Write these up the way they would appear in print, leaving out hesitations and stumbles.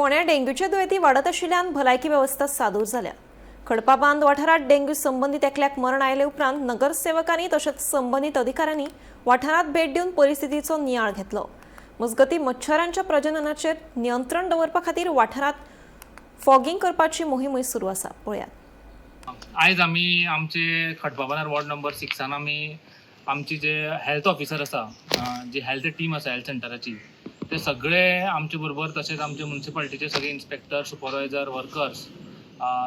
फोंड्या डेंग्यूचे दुयेंती वाडत आशिल्ल्यान भलायकी वेवस्था सादूर जाल्या. खडपाबांद वाठारांत डेंग्यू संबंदीत एकल्याक मरण आयले उपरांत नगरसेवकांनी तशेंच संबंदीत अधिकाऱ्यांनी वाठारांत भेट दिवन परिस्थितीचो नियाळ घेतलो. मजगतीं, मच्छरांच्या प्रजननाचेर नियंत्रण दवरपा खातीर वाठारांत फॉगिंग करपाची मोहीमय सुरू आसा. पळयात. आयज आमी आमचे खडपाबांदार वॉर्ड नंबर सिक्सान आमी आमची जे हेल्थ ऑफिसर आसा, जी हेल्थ टीम आसा हेल्थ सेंटराची, ते सगळे आमचे बरोबर, तशेंच आमचे मुन्सिपालिटीचे सगळे इन्स्पेक्टर, सुपरवायझर, वर्कर्स.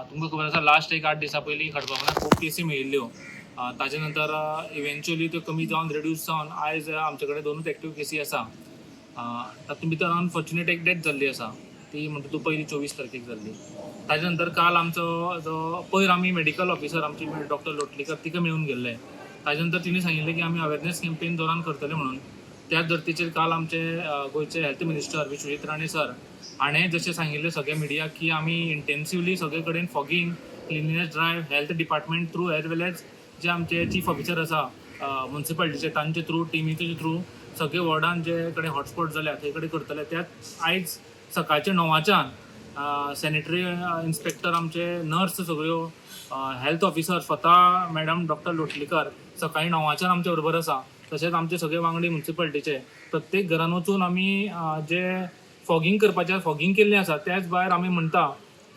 तुमकां खबर आसा, लास्ट एक 8 दिसां पयलीं खडपाबांदार खूब केसी मेळिल्ल्यो. ताजे नंतर इवेंच्युअली त्यो कमी जावन, रिड्यूस जावन आयज आमचे कडेन दोनूच एक्टीव केसी आसा. तातूंत भितर अनफॉर्च्युनेट एक डेथ जाल्ली आसा, ती म्हणटा तूं पयली 24 तारखेक जाल्ली. ताजे नंतर काल आमचो जो पयर आमी मेडिकल ऑफिसर आमची डॉक्टर लोटलीकर, तिका मेळून गेल्ले. ताजे नंतर तिणें सांगिल्लें की आमी अवेरनेस कॅम्पेन दौरान करतले म्हणून. त्याच धर्तीचेर काल आमचे गोंयचे health minister Vishwajit Rane sir हाणें जशें सांगिल्लें सगळ्या मिडियाक की आमी इंटेन्सिवली सगळे कडेन fogging, cleanliness drive health department through as well as जे आमचे चीफ ऑफिसर आसा मुन्सिपालिटीचे, तांचे थ्रू, टिमीचे थ्रू सगळे वॉर्डान जे कडेन हॉटस्पॉट जाल्या थंय कडेन करतले. त्याच आयज सकाळच्या 9च्यान सॅनिटरी इन्स्पेक्टर, आमचे नर्स सगळ्यो, हेल्थ ऑफिसर स्वता मॅडम डॉक्टर लोटलीकर सकाळी 9च्यान आमच्या बरोबर आसा. तशेंच आमचे सगळे वांगडी मुन्सिपालिटीचे प्रत्येक घरान वचून आमी जे फॉगिंग करपाचें फॉगिंग केल्लें आसा. त्याच भायर आमी म्हणटा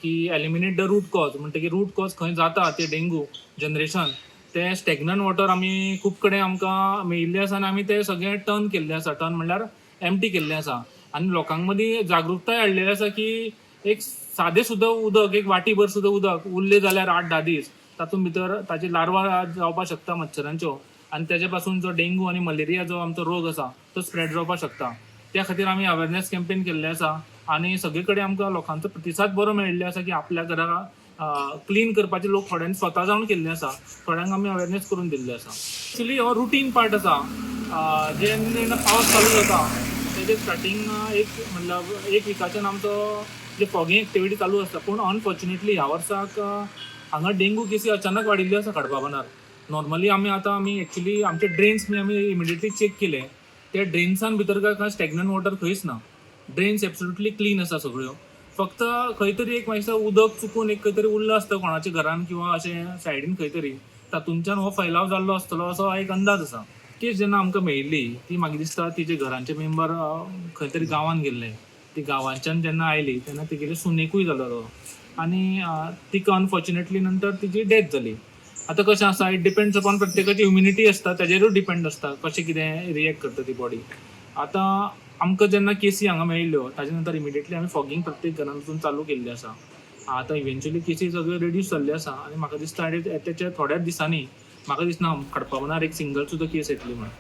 की एलिमिनेट the root cause, म्हणटकीर रूट कॉज खंय जाता ते डेंगू जनरेशन, ते स्टॅग्नंट वॉटर आमी खूब कडेन आमकां मेळिल्लें आसा आनी आमी ते सगळे टर्न केल्ले आसा. टर्न म्हणल्यार एम्प्टी केल्लें आसा आनी लोकांक मदीं जागृताय हाडलेली आसा की एक सादें सुद्दां उदक, एक वाटीभर सुद्दां उदक उरलें जाल्यार 8-10 दीस, तातूंत भितर ताची लार्वा जावपाक शकता मच्छरांच्यो आनी तेजे पासून जो डेंगू आनी मलेरिया जो आमचो रोग आसा तो स्प्रेड जावपाक शकता. त्या खातीर आमी अवेरनेस कॅम्पेन केल्ले आसा आनी सगळे कडेन आमकां लोकांचो प्रतिसाद बरो मेळिल्लो आसा की आपल्या घरा क्लीन करपाचे लोक थोड्यांनी स्वता जावन केल्ले आसा, थोड्यांक आमी अवेरनेस करून दिल्ले आसा. एक्चुली हो रुटीन पार्ट आसा. जेन्ना पावस चालू जाता तेजे स्टार्टींग एक म्हणल्यार एक विकाच्यान आमचो जे फॉगिंग एक्टिविटी चालू आसता. पूण अनफॉर्च्युनेटली ह्या वर्साक हांगा डेंगू केसी अचानक वाडिल्ल्यो आसा खडपाबांदार. नॉर्मली आमी आतां आमी एक्चुली आमचे ड्रेन्स बी आमी इमिडिएटली चॅक केले. त्या ड्रेन्सान भितर काय खंय स्टॅग्नंट वॉटर खंयच ना. ड्रेन्स एब्सोल्युटली क्लीन आसा सगळ्यो. फक्त खंय तरी एक मातसो उदक चुकून एक खंय तरी उरलां आसता कोणाच्या घरान किंवा अशें सायडीन खंय तरी, तातूंच्यान हो फैलाव जाल्लो आसतलो असो एक अंदाज आसा. केस जेन्ना आमकां मेळिल्ली ती म्हाका दिसता तिजे घरांचे मेंबर खंय तरी गांवान गेल्ले. ती गांवांच्यान जेन्ना आयली तेन्ना तिगेले सुनेकूय जालो तो आनी तिका अनफॉर्च्युनेटली नंतर तिची डेथ जाली. आतां कशें आसा, it depends upon प्रत्येकाची इम्युनिटी आसता, ताजेरूय डिपेंड आसता कशें कितें रिएक्ट करता ती बॉडी. आतां आमकां जेन्ना केसी हांगा मेळिल्ल्यो, ताजे नंतर इमिडिएटली आमी फॉगिंग प्रत्येक घरान वचून चालू केल्ली आसा. आतां इवेंच्युअली केसी सगळ्यो रिड्यूस जाल्ल्यो आसा आनी म्हाका दिसता तेच्या थोड्याच दिसांनी म्हाका दिसना खडपाबांदार एक सिंगल सुद्दां केस येतली म्हणून.